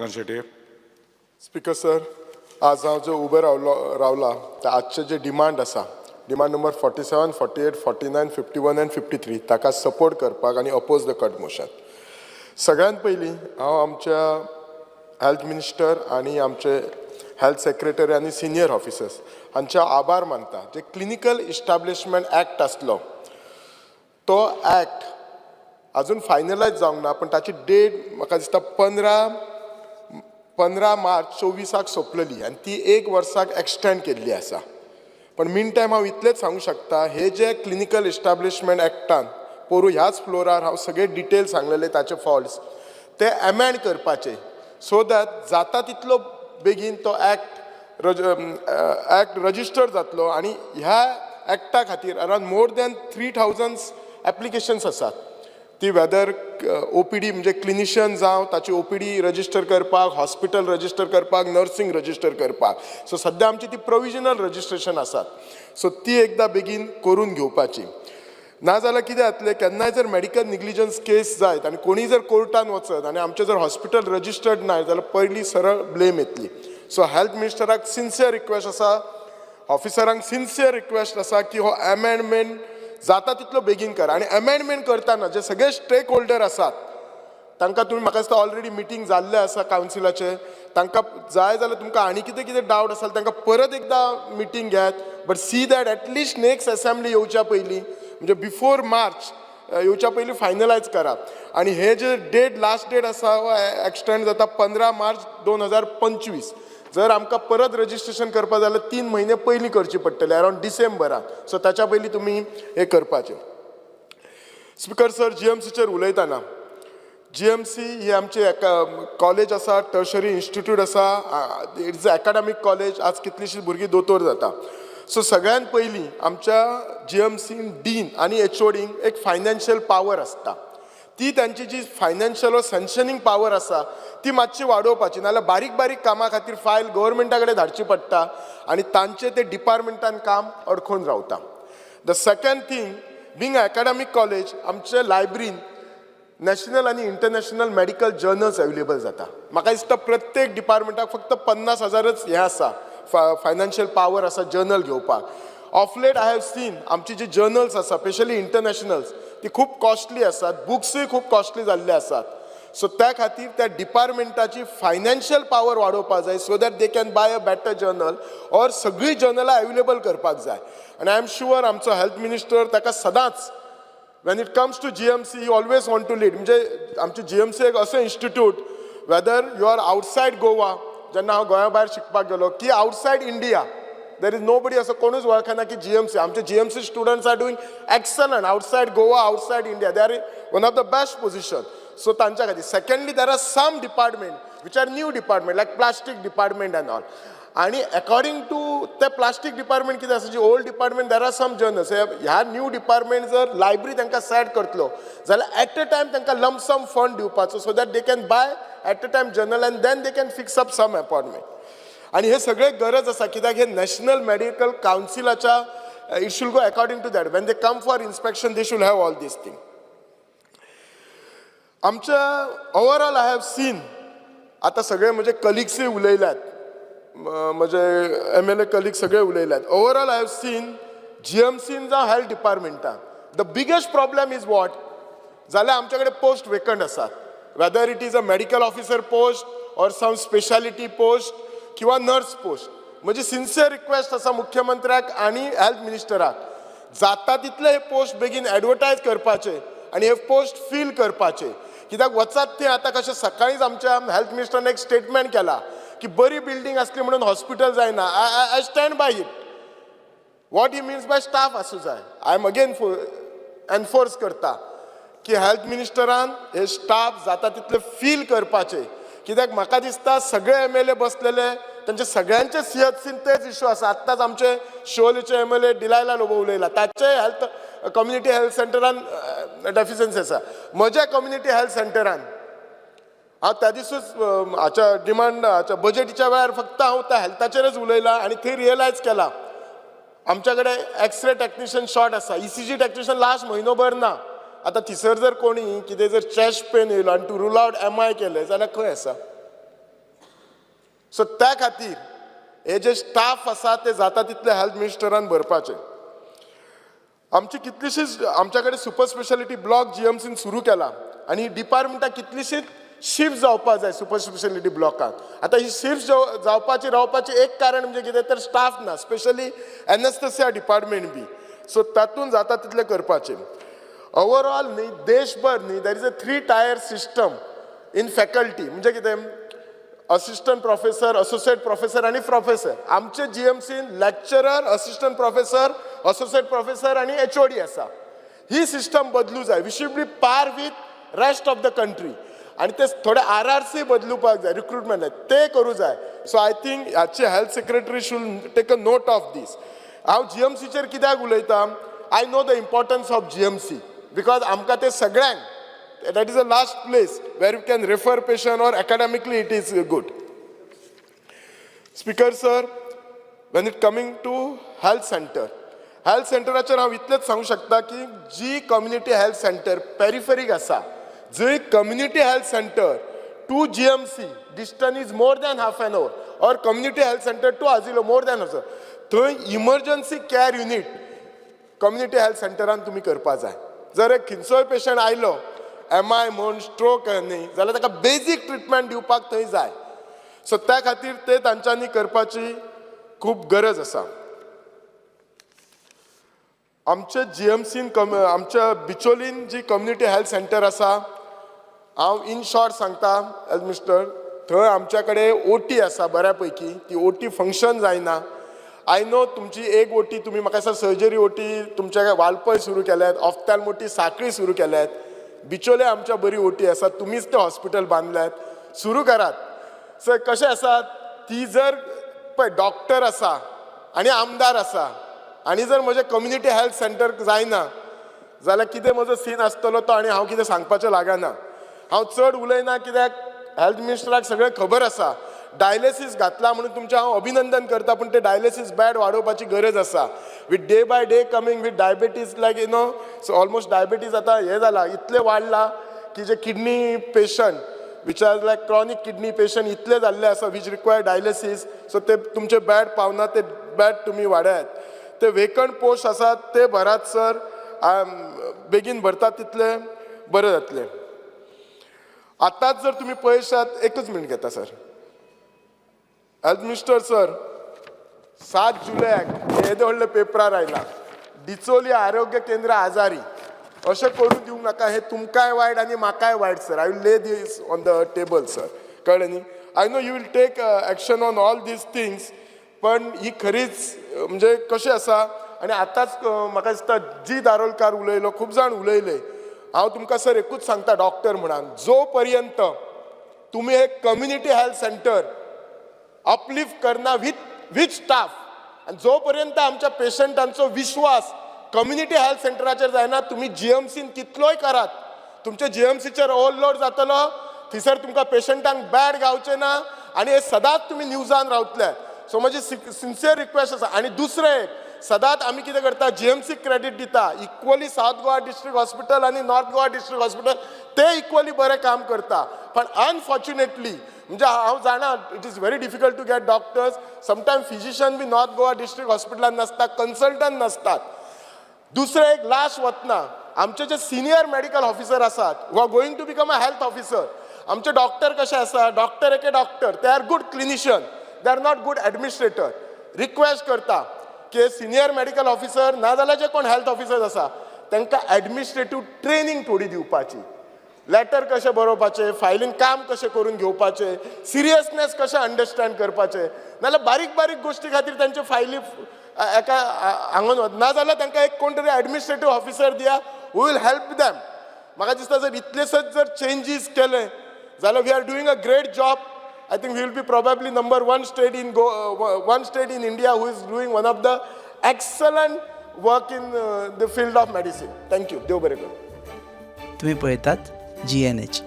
Chandrakant Shetye. Speaker sir, आज हांव जो उबे रावलो रावला ते आजचे जे डिमांड आसा, demand number 47, 48, 49, 51 and 53, ताका सपोर्ट करपाक आनी अपोज the cut motion. सगळ्यात पयलीं हांव आमच्या हेल्थ मिनिस्टर आनी आमचे हेल्थ सेक्रेटरी आनी सिनियर ऑफिसर्स हांचे आभार मानता. जे क्लिनिकल इस्टाब्लिशमेंट एक्ट आसलो, तो एक्ट अजून फायनलायज जावंक ना, पूण ताची डेट म्हाका दिसता 15 मार्च 24 सोंपलेली आनी ती एक वर्साक एक्सटेंड केल्ली आसा. पण मीन टायम हांव इतलेंच सांगूंक शकता, हे जे क्लिनिकल इस्टाब्लिशमेंट एक्टान पोरूं ह्याच फ्लोरार हांव सगळे डिटेल सांगलेले, ताचे फॉल्ट्स ते एमेंड करपाचे, सो that जाता तितलो बेगीन तो एक्ट रजिस्टर जातलो. आनी ह्या एक्टा खातीर around more than 3000 applications आसात. ती वेदर ओपीडी म्हणजे क्लिनिशियन जावं, ताची ओपीडी रजिस्टर करपाक, हॉस्पिटल रजिस्टर करपाक, नर्सिंग रजिस्टर करपाक. सो सद्या आमची ती प्रोविजनल रजिस्ट्रेशन आसात, सो ती एकदां बेगीन करून घेवपाची. नाजाल्यार कितें जातलें, केन्नाय जर मेडिकल निग्लिजन्स केस जायत आनी कोणीय जर कोर्टान वचत आनी आमचें जर हॉस्पिटल रजिस्टर्ड ना जाल्यार पयलीं सरळ ब्लेम येतली. सो हेल्थ मिनिस्टराक सिन्सियर रिक्वेस्ट आसा, ऑफिसरांक सिन्सियर रिक्वेस्ट आसा की हो अमेंडमेंट जाता तितलो बेगीन कर. आनी अमेंडमेंट करतना जे सगळे स्टेक होल्डर आसात तांकां तुमी, म्हाका दिसता ऑलरेडी मिटींग जाल्लें आसा कावन्सिलाचें, तांकां जाय जाल्यार तुमकां आनी कितें कितें डावट आसा तांकां परत एकदां मिटींग घेयात, but see that at least next assembly येवच्या पयलीं, म्हणजे बिफोर मार्च येवच्या पयलीं फायनलायज करात. आनी हे जे डेट, लास्ट डेट आसा, एक्सटेंड जाता 15 मार्च 2025. जर आमकां परत रजिस्ट्रेशन करपा जाल्यार 3 म्हयने पयलीं करची पडटली, अरावंड डिसेंबरान. सो ताच्या पयलीं तुमी हें करपाचें. स्पीकर सर, जीएमसीचेर उलयतना, जीएमसी ही आमची एका कॉलेज आसा, टर्शरी इन्स्टिट्यूट आसा, it's academic college. आज कितलीशीं भुरगीं दोतोर जाता. सो सगळ्यात पयलीं आमच्या जीएमसीन डीन आनी एचओडींक एक फायनान्शियल पावर आसता. ती तांची जी फायनान्शियल वा सँक्शनींग पावर आसा ती मातशी वाडोवपाची. नाजाल्यार बारीक बारीक कामां खातीर फायल गव्हर्मेंटा कडेन धाडची पडटा आनी तांचे ते डिपार्टमेंटान काम अडखून रावता. The second thing, being academic college, आमचे लायब्रीन नॅशनल आनी इंटरनॅशनल मेडिकल जर्नल्स अवेलेबल जाता. म्हाका दिसता प्रत्येक डिपार्टमेंटाक फक्त 50,000च हें आसा, फायनान्शियल पावर आसा जर्नल घेवपाक. Of late I have seen आमची जी जर्नल्स आसा, स्पेशली इंटरनॅशनल्स, ती खूब कॉस्टली आसात, बुक्सूय खूब कॉस्टली जाल्ले आसात. सो त्या खातीर त्या डिपार्टमेंटाची फायनान्शियल पावर वाडोवपाक जाय, so that they can buy a better journal or सगळीं जर्नलां अवेलेबल करपाक जाय. आनी I am sure आमचो हेल्थ मिनिस्टर ताका सदांच, when it comes to GMC, he always want to lead. म्हणजे आमचे जीएमसी एक असो institute, whether you are outside Goa, जेन्ना हांव गोंया भायर शिकपाक गेलो की outside India, there is nobody, असो कोणूच वळखना की जीएमसी. आमचे GMC students are doing excellent outside Goa, outside India. They are one of the best position. So तांच्या खातीर, secondly, there are some department which are new department, like plastic department and all. आणि according two ते plastic department कितें आसा, जी old department, there are some journals. ह्या new department जर library तांकां सेट करतलो जाल्यार एट अ टायम तांकां लमसम फंड दिवपाचो, so that they can buy at a time journal and then they can fix up some appointment. आणि हे सगळे गरज आसा, कित्याक हे नॅशनल मेडिकल कावन्सिलाच्या, it should go according to that. When they come for inspection, they should have all these thing. आमच्या overall I have seen, आता सगळे म्हजे कलिग्सूय उलयल्यात, म्हजे एमएलए कलीग सगळे उलयल्यात. ओवरऑल I have seen, जीएमसीन जावं हेल्थ डिपार्टमेंटान, the biggest problem is what जाल्यार आमचे कडेन पोस्ट वेकंट आसात, whether it is a medical officer post or some speciality post किंवा नर्स पोस्ट. म्हजी सिन्सियर रिक्वेस्ट आसा मुख्यमंत्र्याक आनी हेल्थ मिनिस्टराक, जाता तितले हे पोस्ट बेगीन एडवर्टायज करपाचे आनी हे पोस्ट फील करपाचे. कित्याक वचात थंय आतां कशें, सकाळींच आमच्या हेल्थ मिनिस्टरान एक स्टेटमेंट केला की बरी बिल्डींग आसली म्हणून हॉस्पिटल जायना. I stand by it. What he means by staff आसूं जाय. I am again enforce करता की हेल्थ मिनिस्टरान हे स्टाफ जाता तितले फील करपाचे, कित्याक म्हाका दिसता सगळे एमएलए बसलेले तांचे सगळ्यांचे सीएचसीन तेच इशू आसा. आत्ताच आमचे शिवोलेचे एमएलए डिलायला लोबो उलयला, ताचे हेल्थ, कम्युनिटी हेल्थ सेंटरान डेफिशियन्सी आसा. म्हज्या कम्युनिटी हेल्थ सेंटरान हांव त्या दिसूच हाच्या डिमांड, हाच्या बजेटीच्या वेळार फक्त हांव त्या हेल्थाचेरच उलयलां आनी थंय रियलायज केला, आमच्या कडेन एक्सरे टॅक्निशियन शॉर्ट आसा, ईसीजी टॅक्निशियन लास्ट म्हयनोभर ना. आतां थंयसर जर कोणी कितें जर चेस्ट पेन येयलो आनी to rule out MI केलें जाल्यार खंय आसा? सो त्या खातीर हे जे स्टाफ आसा ते जाता तितले हेल्थ मिनिस्टरान भरपाचे. आमची कितलीशीच आमच्या कडेन सुपर स्पेशालिटी ब्लॉक जीएमसीन सुरू केला आनी डिपार्टमेंटां कितलीशीच शिफ्ट जावपाक जाय सुपर स्पेशालिटी ब्लॉकाक. आतां ही शिफ्ट जावपाची रावपाची एक कारण म्हणजे कितें तर स्टाफ ना, स्पेशली एनेस्थेसिया डिपार्टमेंट बी. सो तातूंत जाता तितलें करपाचें. ओवरऑल न्ही, देशभर न्ही, there is a three tier system in faculty. म्हणजे कितें, असिस्टंट प्रोफेसर, असोसिएट प्रोफेसर आनी प्रोफेसर. आमचे जीएमसीन lecturer, assistant professor, associate professor आनी एचओडी आसा. ही सिस्टम बदलू जाय. We should be par with rest of the country. आनी ते थोडे आरआरसी बदलुपाक जाय, रिक्रुटमेंट ते करूं जाय. सो I think हाची health secretary should take a note of this. हांव जीएमसीचेर कित्याक उलयतां? I know the importance of GMC because आमकां ते सगळ्यांक that is a last place where you can refer patient or academically it is good. Speaker sir, when it coming to health center, health सेंटराचेर हांव इतलेंच सांगूंक शकता की जी community health centre पेरिफेरीक आसा, जंय community health center to GMC distance is more than half an hour or community health center to Azilo more than half, थंय emergency care unit community health सेंटरान तुमी करपा जाय. जर एक खंयचोय पेशंट आयलो, एमआय म्हूण, स्ट्रोक न्ही जाल्यार ताका बेजीक ट्रिटमेंट दिवपाक थंय जाय. सो त्या खातीर ते तांच्यांनी करपाची खूब गरज आसा. आमच्या जीएमसीन कम आमच्या बिचोलीन जी कम्युनिटी हेल्थ सेंटर आसा, हांव इन शॉर्ट सांगता हेल्थ मिनिस्टर, थंय आमच्या कडेन ओटी आसा बऱ्या पैकी. ती ओटी फंक्शन जायना. I know तुमची एक ओटी तुमी म्हाका दिसता सर्जरी ओटी तुमच्या वालपय सुरू केल्यात, ऑफ्ताल्म ओटी साखळी सुरू केल्यात. बिचोले आमच्या बरी ओटी आसा. तुमीच ते हॉस्पिटल बांदल्यात, सुरू करात. सर, कशें आसा, ती जर पळय डॉक्टर आसा आनी आमदार आसा आनी जर म्हजें कम्युनिटी हेल्थ सेंटर जायना जाल्यार कितें म्हजो सीन आसतलो तो आनी हांव कितें सांगपाचें लागना. हांव चड उलयना कित्याक हेल्थ मिनिस्टराक सगळें खबर आसा. डायलिसीस घातला म्हणून तुमचें हांव अभिनंदन करता, पूण ते डायलिसीस बेड वाडोवपाची गरज आसा. With day by day coming with diabetes, like so almost diabetes आतां हें जाला, इतलें वाडला की जे kidney patient which are like chronic kidney patient इतले जाल्ले आसा which require dialysis. सो ते तुमचे बेड पावना, ते बेड तुमी वाडयात. ते वेकंट पोस्ट आसात ते भरात सर. बेगीन भरतात तितले बरें जातलें. आतांच जर तुमी पळयशात, एकच मिनट घेता सर. हेल्थ मिनिस्टर सर, 7 जुलयाक येदें व्हडलें पेपरार आयलां, डिचोली आरोग्य केंद्र आजारी. अशें करूं दिवंक नाका. हें तुमकांय वायट आनी म्हाकाय वायट sir. I will lay this on the table, sir. कळ्ळें न्ही? I know you will take action on all these things, पण ही खरीच म्हणजे कशें आसा आनी आतांच म्हाका दिसता जी दारोलकार उलयलो, खूब जाण उलयले. हांव तुमकां सर एकूच सांगता डॉक्टर म्हणान, जो पर्यंत तुमी हे कम्युनिटी हेल्थ सेंटर अपलिफ्ट करना विथ स्टाफ आनी जो पर्यंत आमच्या पेशंटांचो विश्वास कम्युनिटी हेल्थ सेंटराचेर जायना, तुमी जीएमसीन कितलोय करात, तुमच्या जीएमसीचेर ओवरलोड जातलो. थंयसर तुमकां पेशंटांक बेड गावचे ना आनी हे सदांच तुमी न्यूजान रावतले. सो म्हजी सिन्सियर रिक्वेस्ट आसा. आनी दुसरें एक, सदांच आमी कितें करता, जीएमसी क्रेडीट दिता. Equally south Goa district hospital आनी नॉर्थ गोवा डिस्ट्रिक्ट हॉस्पिटल ते इक्वली बरें काम करता, पण अनफॉर्च्युनेटली म्हणजे हांव जाणा it is very difficult to get doctors sometime. Physician B north Goa district हॉस्पिटलान नासता, कन्सल्टंट नासतात. दुसरें एक, लास्ट वतना आमचे जे सिनियर मेडिकल ऑफिसर आसात who are going to become a health officer, आमचे डॉक्टर कशे आसा, डॉक्टर एके doctor, they are good clinician, they are not good administrator. Request करता की सिनियर मेडिकल ऑफिसर ना जाल्यार जे कोण हेल्थ ऑफिसर आसा तांकां एडमिनिस्ट्रेटीव ट्रेनींग थोडी दिवपाची. लेटर कशें बरोवपाचें, फायलीन काम कशें करून घेवपाचें, सिरियसनेस कशें अंडरस्टँड करपाचें. नाजाल्यार बारीक बारीक गोश्टी खातीर तांच्यो फायली एका हांगून वता. नाजाल्यार तांकां एक कोण तरी एडमिनिस्ट्रेटीव ऑफिसर दिया who will help them. म्हाका दिसता जर इतलेसच जर चेंजीस केले जाल्यार we are doing a great job. I think we will be probably number one state in India who is doing one of the excellent work in the field of medicine. Thank you. देव बरें करूं. तुम्ही पळयतात GNH.